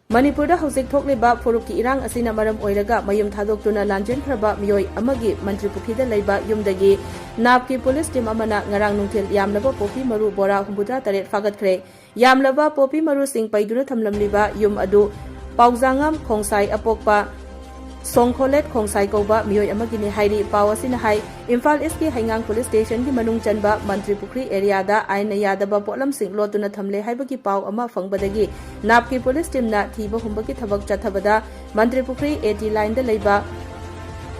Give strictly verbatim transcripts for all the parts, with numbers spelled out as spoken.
ꯃꯅꯤꯄꯨꯔꯗ ꯍꯧꯖꯤꯛ ꯊꯣꯛꯂꯤꯕ ꯐꯨꯔꯨꯞꯀꯤ ꯏꯔꯥꯡ ꯑꯁꯤꯅ ꯃꯔꯝ ꯑꯣꯏꯔꯒ ꯃꯌꯨꯝ ꯊꯥꯗꯣꯛꯇꯨꯅ ꯂꯥꯟꯖꯦꯟꯈ꯭ꯔꯕ ꯃꯤꯑꯣꯏ ꯑꯃꯒꯤ ꯃꯟꯇ꯭ꯔꯤ ꯄꯨꯈ꯭ꯔꯤꯗ ꯂꯩꯕ ꯌꯨꯝꯗꯒꯤ ꯅꯥꯞꯀꯤ ꯄꯨꯂꯤꯁ ꯇꯤꯝ ꯑꯃꯅ ꯉꯔꯥꯡ ꯅꯨꯡꯊꯤꯜ ꯌꯥꯝꯂꯕ ꯄꯣꯄꯤ ꯃꯔꯨ ꯕꯣꯔꯥ ꯍꯨꯝꯐꯨꯇꯔꯥ ꯇꯔꯦꯠ ꯐꯥꯒꯠꯈ꯭ꯔꯦ꯫ ꯌꯥꯝꯂꯕ ꯄꯣꯄꯤ ꯃꯔꯨꯁꯤꯡ ꯄꯩꯗꯨꯅ ꯊꯝꯂꯝꯂꯤꯕ ꯌꯨꯝ ꯑꯗꯨ ꯄꯥꯎꯖꯥꯉꯝ ꯈꯣꯡꯁꯥꯏ ꯑꯄꯣꯛꯄ ꯁꯣꯡꯈꯣꯂꯦꯠ ꯈꯣꯡꯁꯥꯏ ꯀꯧꯕ ꯃꯤꯑꯣꯏ ꯑꯃꯒꯤꯅꯤ ꯍꯥꯏꯔꯤ꯫ ꯄꯥꯎ ꯑꯁꯤꯅ ꯍꯥꯏ, ꯏꯝꯐꯥꯜ ꯏꯁꯀꯤ ꯍꯩꯉꯥꯡ ꯄꯨꯂꯤꯁ ꯁ꯭ꯇꯦꯁꯟꯒꯤ ꯃꯅꯨꯡ ꯆꯟꯕ ꯃꯟꯇ꯭ꯔꯤ ꯄꯨꯈ꯭ꯔꯤ ꯑꯦꯔꯤꯌꯥꯗ ꯑꯥꯏꯟꯅ ꯌꯥꯗꯕ ꯄꯣꯠꯂꯝꯁꯤꯡ ꯂꯣꯠꯇꯨꯅ ꯊꯝꯂꯦ ꯍꯥꯏꯕꯒꯤ ꯄꯥꯎ ꯑꯃ ꯐꯪꯕꯗꯒꯤ ꯅꯥꯞꯀꯤ ꯄꯨꯂꯤꯁ ꯇꯤꯝꯅ ꯊꯤꯕ ꯍꯨꯝꯕꯒꯤ ꯊꯕꯛ ꯆꯠꯊꯕꯗ ꯃꯟꯇ꯭ꯔꯤ ꯄꯨꯈ꯭ꯔꯤ ꯑꯦ ꯇꯤ ꯂꯥꯏꯟꯗ ꯂꯩꯕ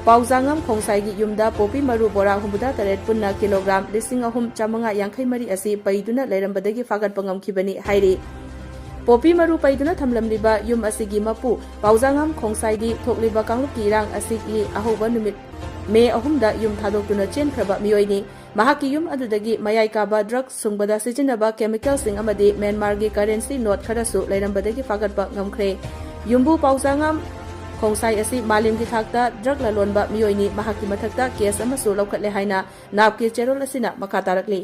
ꯄꯥꯎꯖꯥꯉꯝ ꯈꯣꯡꯁꯥꯏꯒꯤ ꯌꯨꯝꯗ ꯄꯣꯄꯤ ꯃꯔꯨ ꯕꯣꯔꯥ ꯍꯨꯝꯐꯨꯇꯔꯥ ꯇꯔꯦꯠ ꯄꯨꯟꯅ ꯀꯤꯂꯣꯒ꯭ꯔꯥꯝ ꯂꯤꯁꯤꯡ ꯑꯍꯨꯝ ꯆꯥꯃꯉꯥ ꯌꯥꯡꯈꯩ ꯃꯔꯤ ꯑꯁꯤ ꯄꯩꯗꯨꯅ ꯂꯩꯔꯝꯕꯗꯒꯤ ꯐꯥꯒꯠꯄ ꯉꯝꯈꯤꯕꯅꯤ ꯍꯥꯏꯔꯤ꯫ ꯄꯣꯄꯤ ꯃꯔꯨ ꯄꯩꯗꯨꯅ ꯊꯝꯂꯝꯂꯤꯕ ꯌꯨꯝ ꯑꯁꯤꯒꯤ ꯃꯄꯨ ꯄꯥꯎꯖꯥꯉꯝ ꯈꯣꯡꯁꯥꯏꯗꯤ ꯊꯣꯛꯂꯤꯕ ꯀꯥꯡꯂꯨꯞꯀꯤ ꯏꯔꯥꯡ ꯑꯁꯤꯒꯤ ꯑꯍꯧꯕ ꯅꯨꯃꯤꯠ ꯃꯦ ꯑꯍꯨꯝꯗ ꯌꯨꯝ ꯊꯥꯗꯣꯛꯇꯨꯅ ꯆꯦꯟꯈ꯭ꯔꯕ ꯃꯤꯑꯣꯏꯅꯤ꯫ ꯃꯍꯥꯛꯀꯤ ꯌꯨꯝ ꯑꯗꯨꯗꯒꯤ ꯃꯌꯥꯏ ꯀꯥꯕ ꯗ꯭ꯔꯒ ꯁꯨꯡꯕꯗ ꯁꯤꯖꯤꯟꯅꯕ ꯀꯦꯃꯤꯀꯦꯜꯁꯤꯡ ꯑꯃꯗꯤ ꯃ꯭ꯌꯥꯟꯃꯥꯔꯒꯤ ꯀꯔꯦꯟꯁꯤ ꯅꯣꯠ ꯈꯔꯁꯨ ꯂꯩꯔꯝꯕꯗꯒꯤ ꯐꯥꯒꯠꯄ ꯉꯝꯈ꯭ꯔꯦ꯫ ꯌꯨꯝꯕꯨ ꯄꯥꯎꯖꯥꯉꯝ ꯈꯣꯡꯁꯥꯏ ꯑꯁꯤ ꯃꯥꯂꯦꯝꯒꯤ ꯊꯥꯛꯇ ꯗ꯭ꯔꯒ ꯂꯂꯣꯟꯕ ꯃꯤꯑꯣꯏꯅꯤ꯫ ꯃꯍꯥꯛꯀꯤ ꯃꯊꯛꯇ ꯀꯦꯁ ꯑꯃꯁꯨ ꯂꯧꯈꯠꯂꯦ ꯍꯥꯏꯅ ꯅꯥꯞꯀꯤ ꯆꯦꯔꯣꯜ ꯑꯁꯤꯅ ꯃꯈꯥ ꯇꯥꯔꯛꯂꯤ꯫